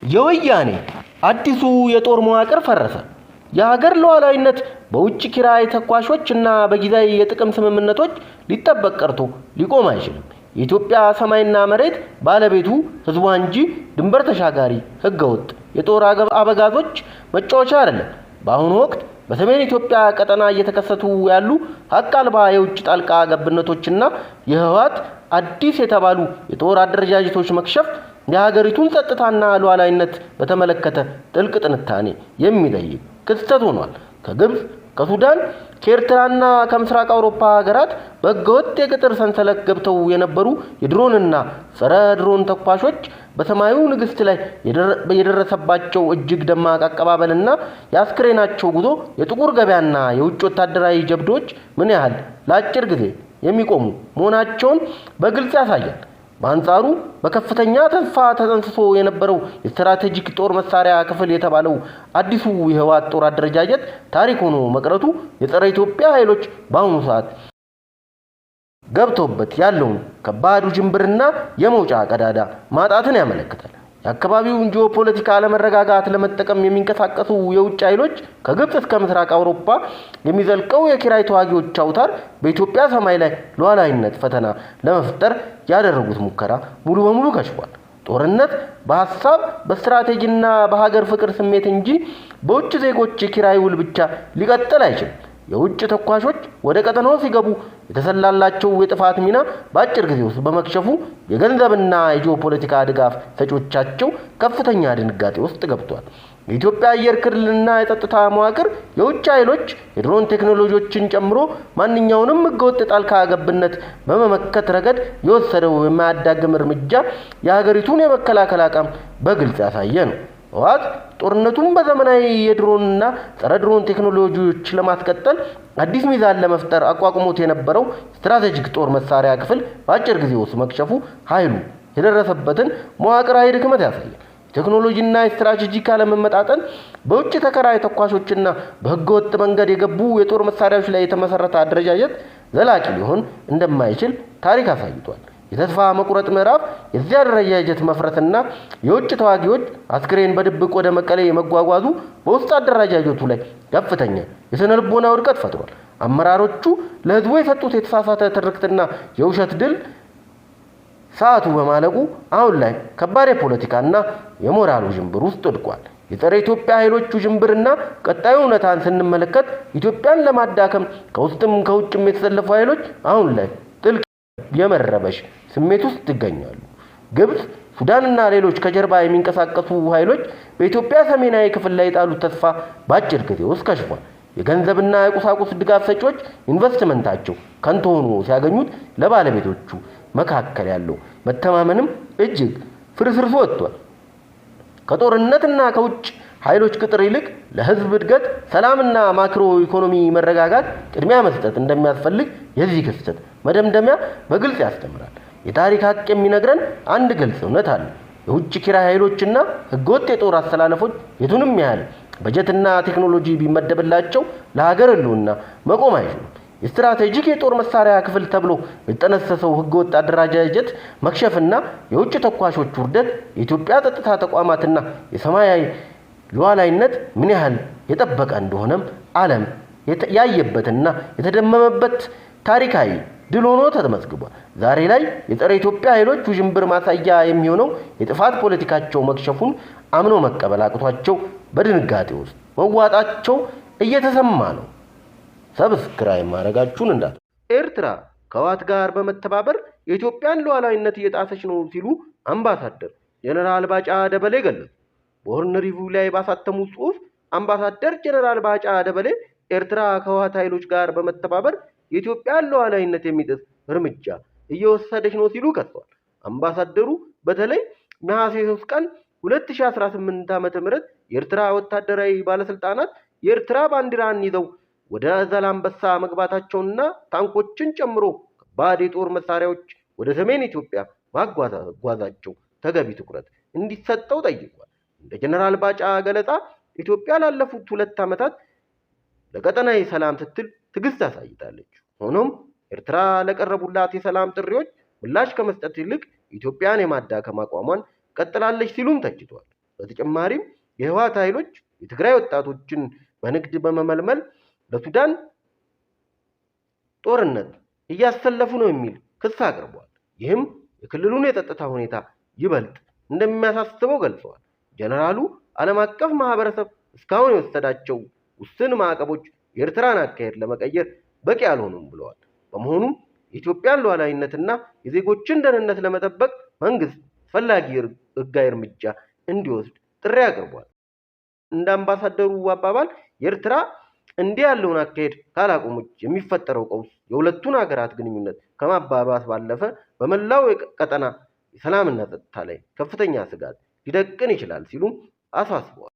የወያኔ አዲሱ የጦር መዋቅር ፈረሰ። የሀገር ሉዓላዊነት በውጭ ኪራይ ተኳሾች እና በጊዜያዊ የጥቅም ስምምነቶች ሊጠበቅ ቀርቶ ሊቆም አይችልም። የኢትዮጵያ ሰማይና መሬት ባለቤቱ ሕዝቧ እንጂ ድንበር ተሻጋሪ ሕገወጥ የጦር አበጋዞች መጫወቻ አይደለም። በአሁኑ ወቅት በሰሜን ኢትዮጵያ ቀጠና እየተከሰቱ ያሉ ሀቅ አልባ የውጭ ጣልቃ ገብነቶችና የህወሓት አዲስ የተባሉ የጦር አደረጃጀቶች መክሸፍ የሀገሪቱን ጸጥታና ሉዓላዊነት በተመለከተ ጥልቅ ጥንታኔ የሚጠይቅ ክስተት ሆኗል። ከግብፅ፣ ከሱዳን፣ ከኤርትራና ከምስራቅ አውሮፓ ሀገራት በህገወጥ የቅጥር ሰንሰለት ገብተው የነበሩ የድሮንና ጸረ ድሮን ተኳሾች በሰማዩ ንግስት ላይ የደረሰባቸው እጅግ ደማቅ አቀባበልና የአስክሬናቸው ጉዞ የጥቁር ገበያና የውጭ ወታደራዊ ጀብዶች ምን ያህል ለአጭር ጊዜ የሚቆሙ መሆናቸውን በግልጽ ያሳያል። በአንጻሩ በከፍተኛ ተስፋ ተጠንስሶ የነበረው የስትራቴጂክ ጦር መሳሪያ ክፍል የተባለው አዲሱ የህወሓት ጦር አደረጃጀት ታሪክ ሆኖ መቅረቱ የጸረ ኢትዮጵያ ኃይሎች በአሁኑ ሰዓት ገብቶበት ያለውን ከባድ ውዥንብርና የመውጫ ቀዳዳ ማጣትን ያመለክታል። የአካባቢውን ጂኦፖለቲካ አለመረጋጋት ለመጠቀም የሚንቀሳቀሱ የውጭ ኃይሎች ከግብፅ እስከ ምስራቅ አውሮፓ የሚዘልቀው የኪራይ ተዋጊዎች አውታር በኢትዮጵያ ሰማይ ላይ ሉዓላዊነት ፈተና ለመፍጠር ያደረጉት ሙከራ ሙሉ በሙሉ ከሽፏል። ጦርነት በሀሳብ፣ በስትራቴጂና በሀገር ፍቅር ስሜት እንጂ በውጭ ዜጎች የኪራይ ውል ብቻ ሊቀጥል አይችልም። የውጭ ተኳሾች ወደ ቀጠናው ሲገቡ የተሰላላቸው የጥፋት ሚና በአጭር ጊዜ ውስጥ በመክሸፉ የገንዘብና የጂኦፖለቲካ ድጋፍ ሰጪዎቻቸው ከፍተኛ ድንጋጤ ውስጥ ገብቷል። የኢትዮጵያ አየር ክልልና የጸጥታ መዋቅር የውጭ ኃይሎች የድሮን ቴክኖሎጂዎችን ጨምሮ ማንኛውንም ህገወጥ ጣልቃ ገብነት በመመከት ረገድ የወሰደው የማያዳግም እርምጃ የሀገሪቱን የመከላከል አቅም በግልጽ ያሳየ ነው። ህወሓት ጦርነቱን በዘመናዊ የድሮንና ጸረ ድሮን ቴክኖሎጂዎች ለማስቀጠል አዲስ ሚዛን ለመፍጠር አቋቁሞት የነበረው ስትራቴጂክ ጦር መሳሪያ ክፍል በአጭር ጊዜ ውስጥ መክሸፉ ኃይሉ የደረሰበትን መዋቅራዊ ድክመት ያሳያል። የቴክኖሎጂና የስትራቴጂክ አለመመጣጠን በውጭ ተከራይ ተኳሾችና በህገወጥ መንገድ የገቡ የጦር መሳሪያዎች ላይ የተመሰረተ አደረጃጀት ዘላቂ ሊሆን እንደማይችል ታሪክ አሳይቷል። የተስፋ መቁረጥ ምዕራፍ የዚህ አደረጃጀት መፍረስና የውጭ ተዋጊዎች አስክሬን በድብቅ ወደ መቀሌ መጓጓዙ በውስጥ አደረጃጀቱ ላይ ከፍተኛ የስነ ልቦና ውድቀት ፈጥሯል። አመራሮቹ ለህዝቡ የሰጡት የተሳሳተ ትርክትና የውሸት ድል ሰዓቱ በማለቁ አሁን ላይ ከባድ የፖለቲካና የሞራል ውዥንብር ውስጥ ወድቋል። የጸረ ኢትዮጵያ ኃይሎች ውዥንብርና ቀጣዩ እውነታን ስንመለከት ኢትዮጵያን ለማዳከም ከውስጥም ከውጭም የተሰለፉ ኃይሎች አሁን ላይ ጥልቅ የመረበሽ ስሜት ውስጥ ይገኛሉ። ግብፅ፣ ሱዳንና ሌሎች ከጀርባ የሚንቀሳቀሱ ኃይሎች በኢትዮጵያ ሰሜናዊ ክፍል ላይ የጣሉት ተስፋ በአጭር ጊዜ ውስጥ ከሽፏል። የገንዘብና የቁሳቁስ ድጋፍ ሰጪዎች ኢንቨስትመንታቸው ከንቱ ሆኖ ሲያገኙት ለባለቤቶቹ መካከል ያለው መተማመንም እጅግ ፍርስርሱ ወጥቷል። ከጦርነትና ከውጭ ኃይሎች ቅጥር ይልቅ ለሕዝብ እድገት፣ ሰላምና ማክሮ ኢኮኖሚ መረጋጋት ቅድሚያ መስጠት እንደሚያስፈልግ የዚህ ክስተት መደምደሚያ በግልጽ ያስተምራል። የታሪክ ሀቅ የሚነግረን አንድ ግልጽ እውነት አለ። የውጭ ኪራይ ኃይሎችና ህገወጥ የጦር አሰላለፎች የቱንም ያህል በጀትና ቴክኖሎጂ ቢመደብላቸው ለሀገር ህልውና መቆም አይችሉም። የስትራቴጂክ የጦር መሳሪያ ክፍል ተብሎ የተጠነሰሰው ህገወጥ አደረጃጀት መክሸፍና የውጭ ተኳሾች ውርደት የኢትዮጵያ ጸጥታ ተቋማትና የሰማያዊ ሉዓላዊነት ምን ያህል የጠበቀ እንደሆነም ዓለም ያየበትና የተደመመበት ታሪካዊ ድል ሆኖ ተመዝግቧል። ዛሬ ላይ የጸረ ኢትዮጵያ ኃይሎች ውዥንብር ማሳያ የሚሆነው የጥፋት ፖለቲካቸው መክሸፉን አምኖ መቀበል አቅቷቸው በድንጋጤ ውስጥ መዋጣቸው እየተሰማ ነው። Subscribe ማድረጋችሁን እንዳት ኤርትራ ከህወሓት ጋር በመተባበር የኢትዮጵያን ሉዓላዊነት እየጣሰች ነው ሲሉ አምባሳደር ጀነራል ባጫ ደበሌ ገለጹ። በሆርን ሪቪው ላይ ባሳተሙት ጽሑፍ አምባሳደር ጀነራል ባጫ ደበሌ ኤርትራ ከህወሓት ኃይሎች ጋር በመተባበር የኢትዮጵያን ሉዓላዊነት የሚጥስ እርምጃ እየወሰደች ነው ሲሉ ከሰዋል። አምባሳደሩ በተለይ ነሐሴ 3 ቀን 2018 ዓ.ም የኤርትራ ወታደራዊ ባለስልጣናት የኤርትራ ባንዲራን ይዘው ወደ ዛላምበሳ መግባታቸውንና ታንኮችን ጨምሮ ከባድ የጦር መሳሪያዎች ወደ ሰሜን ኢትዮጵያ ማጓጓዛቸው ተገቢ ትኩረት እንዲሰጠው ጠይቋል። እንደ ጀነራል ባጫ ገለጻ ኢትዮጵያ ላለፉት 2 ዓመታት ለቀጠናዊ ሰላም ስትል ትዕግስት አሳይታለች። ሆኖም ኤርትራ ለቀረቡላት የሰላም ጥሪዎች ምላሽ ከመስጠት ይልቅ ኢትዮጵያን የማዳከም አቋሟን ቀጥላለች ሲሉም ተችቷል። በተጨማሪም የህወሓት ኃይሎች የትግራይ ወጣቶችን በንግድ በመመልመል ለሱዳን ጦርነት እያሰለፉ ነው የሚል ክስ አቅርቧል። ይህም የክልሉን የጸጥታ ሁኔታ ይበልጥ እንደሚያሳስበው ገልጸዋል። ጀነራሉ ዓለም አቀፍ ማህበረሰብ እስካሁን የወሰዳቸው ውስን ማዕቀቦች የኤርትራን አካሄድ ለመቀየር በቂ አልሆኑም ብለዋል። በመሆኑም የኢትዮጵያን ሉዓላዊነትና የዜጎችን ደህንነት ለመጠበቅ መንግስት አስፈላጊ ህጋዊ እርምጃ እንዲወስድ ጥሪ አቅርቧል። እንደ አምባሳደሩ አባባል የኤርትራ እንዲህ ያለውን አካሄድ ካላቆመች የሚፈጠረው ቀውስ የሁለቱን ሀገራት ግንኙነት ከማባባስ ባለፈ በመላው ቀጠና የሰላምና ጸጥታ ላይ ከፍተኛ ስጋት ሊደቅን ይችላል ሲሉም አሳስበዋል።